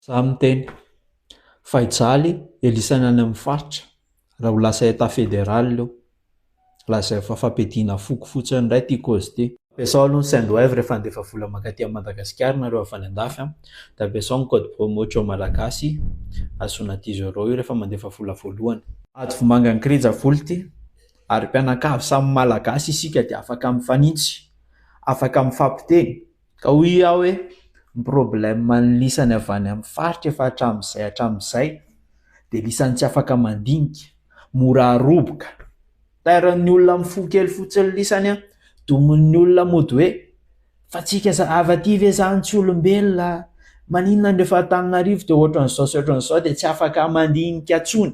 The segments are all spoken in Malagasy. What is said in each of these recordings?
Za miteny fa hijaly elisany any amin'ny faritra raha ho lasa Etat fédéral io. Lazaiko fa fampiadiana foko fotsiny indray ity cause ity. Ampiasao aloha ny Sendwave rehefa handefa vola mankaty amin'i Madagasikara nareo avy any andafy an, dia ampiasao ny code promo Joe Malagasy ahazoana dix euros io rehefa mandefa vola voalohany. Ady vomanga ny kirija vola ity ary mpianakavy samy Malagasy isika dia afaka mifanintsy, afaka mifampiteny. Ka hoy aho hoe ny problème an'ny lisany avy any amin'ny faritra efa hatramin'izay hatramin'izay dia lisany tsy afaka mandinika, mora aroboka. Tairan'ny olona amin'ny fo kely fotsiny lisany an, domin'ny olona mody hoe fa tsika avy aty ve zany tsy olombelona, maninona no rehefa Antananarivo dia ohatran'izao sy ohatran'izao dia tsy afaka mandinika intsony.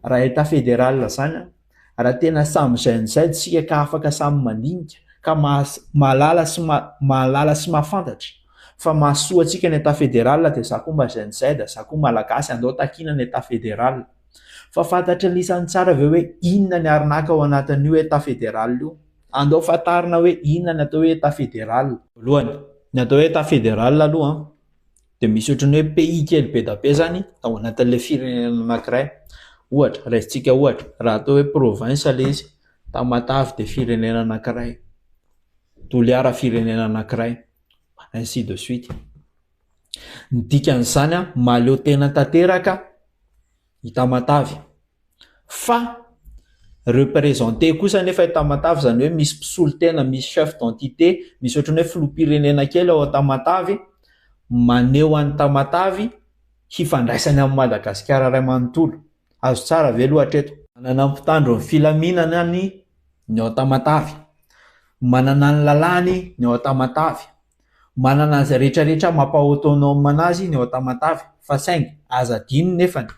Raha Etat fédéral zany an, raha tena samy Gen Z isika ka afaka samy mandinika ka mahalala sy mahalala sy mahafantatra fa mahasoa antsika ny Etat fédéral dia za koa mba Gen Z, za koa Malagasy andao takiana ny Etat fédéral. Fa fantatry ny lisany tsara ve hoe inona ny arnaque ao anatin'io Etat fédéral io? Andao fantarina hoe inona ny atao hoe Etat fédéral. Voalohany, ny atao hoe Etat fédéral aloha an, dia misy ohatran'ny hoe pays kely be dia be zany ao anatin'ilay firenena anankiray. Ohatra, raisintsika ohatra, raha atao hoe province ilay izy, Tamatave dia firenena anankiray, Toliara firenena anankiray, ainsi de suite. Ny dikan'izany an, mahaleo tena tanteraka i Tamatave. Fa représenter kosa anefa i Tamatave, izany hoe misy mpisolo tena, misy chef d'entité, misy ohatran'ny hoe filoham-pirenena kely ao Tamatave, maneho an'i Tamatave hifandraisany amin'i Madagasikara iray manontolo. Azo tsara ve aloha hatreto? Manana mpitandro ny filaminana ny ny ao Tamatave. Manana ny lalàny ny ao Tamatave. Manana an'izay rehetra rehetra mampa-autonome anazy ny ao Tamatave. Fa saingy aza adino nefany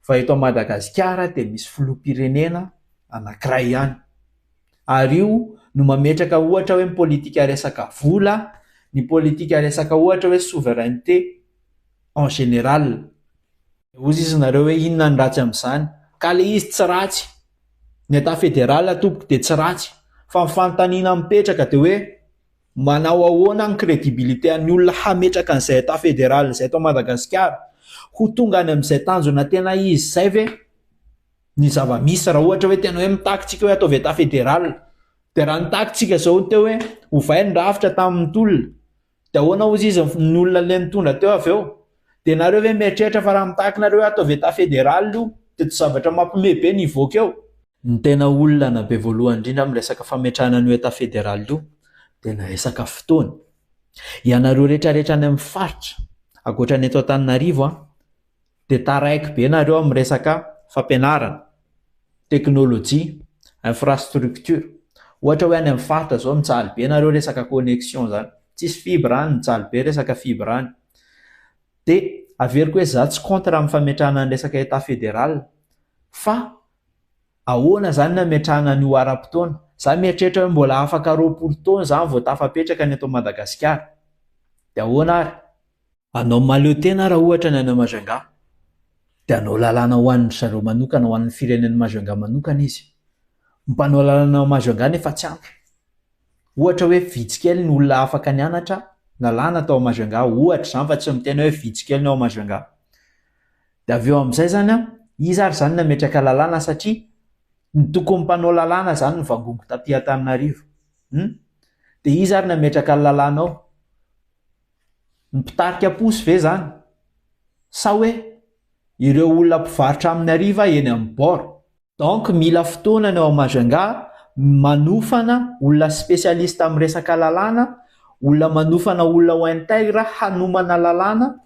fa eto Madagasikara dia misy filoham-pirenena anankiray ihany. Ary io no mametraka ohatra hoe ny politika resaka vola, ny politika resaka ohatra hoe souveraineté en général. Hozy izy nareo hoe inona ny ratsy amin'izany? Ka le izy tsy ratsy. Ny Etat fédéral tompoko dia tsy ratsy. Fa ny fanontaniana mipetraka dia hoe manao ahoana ny crédibilité an'ny olona hametraka an'izay Etat fédéral izay eto Madagasikara? Ho tonga any amin'izay tanjona tena izy izay ve ny zava-misy raha ohatra hoe tena hoe mitaky tsika hoe ataovy Etat fédéral? Dia raha nitaky tsika izao teo hoe ovay ny rafitra tamin'ny tolona Dia ahoana hozy izy ny olona le nitondra teo avy eo? Dia nareo ve mieritreritra fa raha mitaky nareo hoe ataovy etat federal io dia tsy zavatra mampiomehy be ny hivoaka eo? Ny tena olana be voalohany indrindra amin'ny resaka fametrahana an'io etat federal io dia ny resaka fotoana. Ianareo rehetra rehetra any amin'ny faritra, ankoatra ny eto Antananarivo an, dia taraiky be nareo amin'ny resaka fampianarana, teknolojia, infrastructure. Ohatra hoe any amin'ny faritra zao mijaly be nareo resaka connexion zany. Tsisy fibre any, mijaly be resaka fibre any. Dia averiko hoe za tsy contre amin'ny fametrahana ny resaka etat federal fa ahoana zany ny hametrahana an'io ara-potoana? Za mieritreritra hoe mbola afaka 20 taona zany vao tafapetraka ny eto Madagasikara. Dia ahoana ary? Anao mahaleo tena raha ohatra ny any Majunga dia hanao lalàna ho an'ny zareo manokana, ho an'ny firenen'i Majunga manokana izy. Ny mpanao lalàna ao Majunga nefa tsy ampy. Ohatra hoe vitsy kely ny olona afaka nianatra lalàna tao Majunga, ohatra izany fa tsy miteny hoe vitsy kely ny ao Majunga. Dia avy eo amin'izay izany an, iza ary izany nametraka lalàna satria ny tokony mpanao lalàna izany nivangongo taty Antananarivo. Hum? Dia iza ary nametraka ny lalàna ao? Ny mpitarika posy ve zany? Sa hoe ireo olona mpivarotra amin'ny hariva eny amin'ny bord? Donc mila fotoana ny ao Majunga manofana olona spécialiste amin'ny resaka lalàna, olona manofana olona ho intègre hanomana lalàna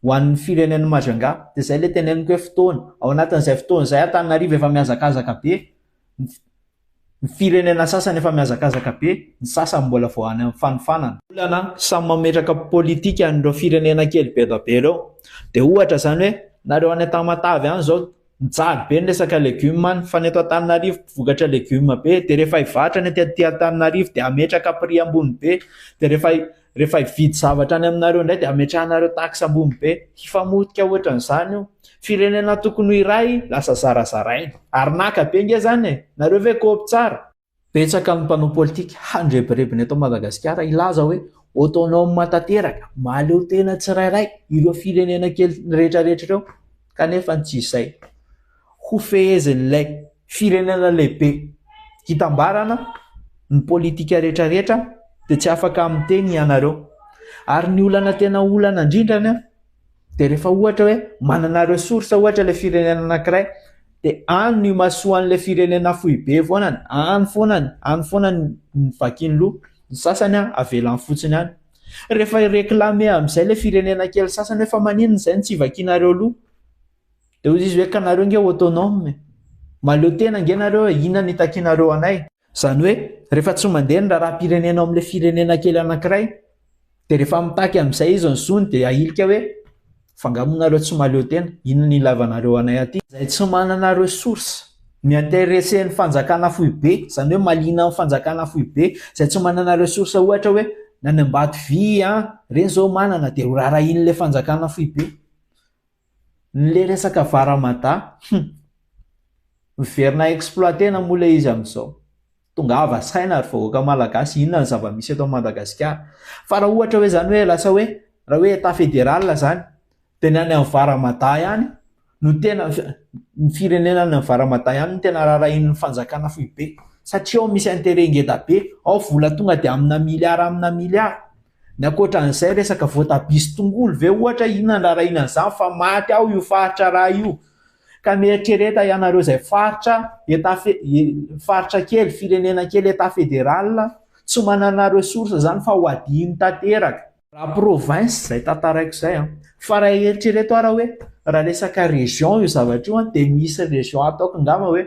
ho an'ny firenen'i Majunga. Dia zay le teneniko hoe fotoana. Ao anatin'izay fotoana izay Antananarivo efa mihazakazaka be. Ny firenena sasany efa mihazakazaka be, ny sasany mbola vao any amin'ny fanofanana. Olana, samy mametraka politika an'ireo firenena kely be da be ireo. Dia ohatra izany hoe, nareo any Tamatave any izao, mijaly be ny resaka legioma any, fa ny eto Antananarivo mpivokatra legioma be, dia rehefa hivarotra ny aty Antananarivo dia hametraka prix ambony be, dia rehefa Rehefa hividy zavatra any aminareo indray dia ametrahanareo taxe ambony be. Hifamotika ohatran'izany io. Firenena tokony ho iray lasa zarazaraina. Arnaque be nge zany e! Nareo ve kopy tsara? Betsaka ny mpanao politika handrebirebina eto Madagasikara hilaza hoe Autonome tanteraka, mahaleo tena tsirairay ireo firenena kely rehetrarehetra ireo kanefa tsy izay. Ho fehezin'ilay firenena lehibe hitambarana ny politika rehetrarehetra dia tsy afaka miteny ianareo. Ary ny olana tena olana indrindrany an, dia rehefa ohatra hoe manana ressource ohatra ilay firenena anankiray dia any no imasoan'ilay firenena foibe foanany, any foanany, any foana ny vakin'ny loha, ny sasany an avelany fotsiny any. Rehefa hi-reclamer amin'izay ilay firenena kely sasany hoe fa maninona izay no tsy ivakianareo loha? Dia hoy izy hoe ka nareo nge autonome e! Mahaleo tena nge nareo e! Inona no itakianareo anay? Izany hoe rehefa tsy mandeha ny raharaham-pirenena ao amin'ilay firenena kely anankiray dia rehefa mitaky amin'izay izy ny zony dia ahilika hoe fa nga moa nareo tsy mahaleo tena? Inona no ilavanareo anay aty? Izay tsy manana ressource, mi-interesser ny fanjakana foibe, izany hoe mahaliana ny fanjakana foibe, izay tsy manana ressource ohatra hoe ny any Ambatovy an, ireny izao manana dia ho raharahian'ilay fanjakana foibe. Le resaka vara mada, hum! Miverina exploiter-na moa ilay izy amin'izao. Tongava saina ry vahoaka malagasy, inona ny zava-misy eto Madagasikara. Fa raha ohatra hoe izany hoe lasa hoe, raha hoe Etat fédéral izany, dia ny any amin'ny vara mada ihany no tena, ny firenena any amin'ny vara mada ihany no tena raharahian'ny fanjakana foibe. Satria ao misy intérêt ngeda be, ao vola tonga dia amina milliard amina milliard. Ny ankoatran'izay resaka voatabia sy tongolo ve ohatra inona ny rarahina an'izany fa maty ao io faritra raha io ka mieritrereta ianareo izay faritra etat fe faritra kely firenena kely etat federal tsy manana ressource zany fa ho adino tanteraka. Raha province izay tantaraiko izay an! Fa raha eritrereto ara hoe raha resaka région io zavatra io an dia misy région ataoko angamba hoe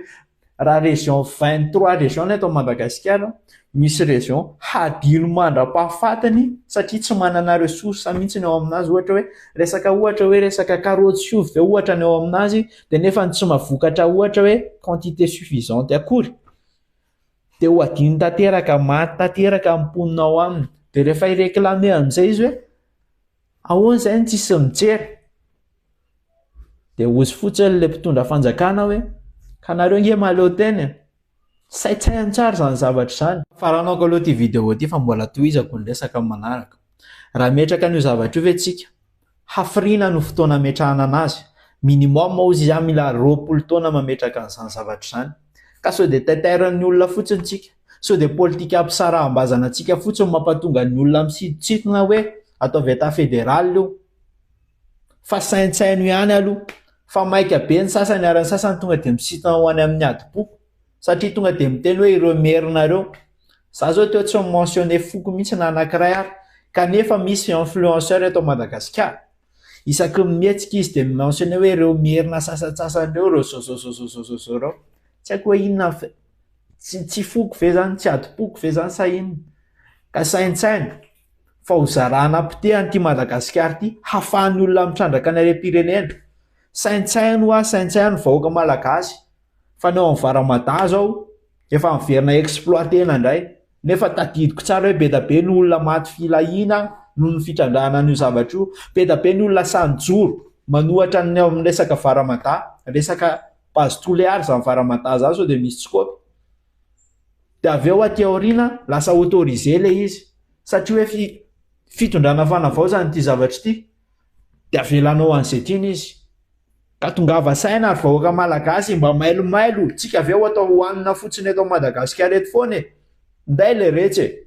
Raha région 23 région ny eto Madagasikara, misy région hadino mandra-pahafatiny satria tsy manana ressource mihitsy ny ao aminazy, ohatra hoe resaka ohatra hoe resaka karaoty sy ovy ve ohatra ny ao aminazy dia nefa tsy mahavokatra ohatra hoe quantité suffisante akory dia ho hadino tanteraka, maty tanteraka ny mponina ao aminy, dia rehefa hi-reclamer amin'izay izy hoe ahoana izay no tsisy mijery? Dia hozy fotsiny ilay mpitondra fanjakana hoe, ka nareo nge mahaleo tena e! Saintsaino tsara izany zavatra izany. Faranako aloha ity vidéo ity fa mbola tohizako ny resaka amin'ny manaraka. Raha hametraka an'io zavatra io ve tsika? Hafiriana no fotoana ametrahana anazy? Minimum hozy izy mila 20 taona mametraka an'izany zavatra izany. Ka sao dia taitairan'ny olona fotsiny tsika? Sao dia politika ampisaraham-bazana antsika fotsiny mampatonga ny olona misintosintona hoe ataovy état fédéral io? Fa saintsaino ihany aloha fa maika be ny sasany ary ny sasany tonga dia misintona ho any amin'ny adim-poko satria tonga dia miteny hoe ireo merina ireo. Za zao teo tsy mi-mentionner foko mihitsy na anankiray ary kanefa misy influenceur eto Madagasikara. Isaky ny mihetsika izy dia mi-mentionner hoe ireo merina sasantsasany ireo, ireo zao zao zao zao zao zao zao ireo. Tsy haiko hoe inona ny tsy tsy foko ve zany, tsy adim-poko ve zany sa inona? Ka saintsaino. fa ho zarana potehana ity Madagasikara ity hafahan'ny olona mitrandraka ny harem-pirenena. Saintsaino hoa saintsaino vahoaka malagasy fa ny ao amin'ny Vara Mada zao efa miverina exploiter-na indray nefa tadidiko tsara hoe be da be ny olona maty filahiana noho ny fitrandrahana an'io zavatra io, be da be ny olona sahy nijoro manohatra ny ao amin'ny resaka Vara Mada, resaka base Toliara izany Vara Mada izany sao dia misy tsy kôpy. Dia avy eo aty aoriana lasa autorisé ilay izy satria hoe fi- fitondrana fanavaozana ity zavatra ity dia avelanao an'izay tiany izy. Ka tongava saina ry vahoaka malagasy mba mailomailo, tsika avy eo atao hohanina fotsiny eto Madagasikara eto foana e! Nday leretsy e!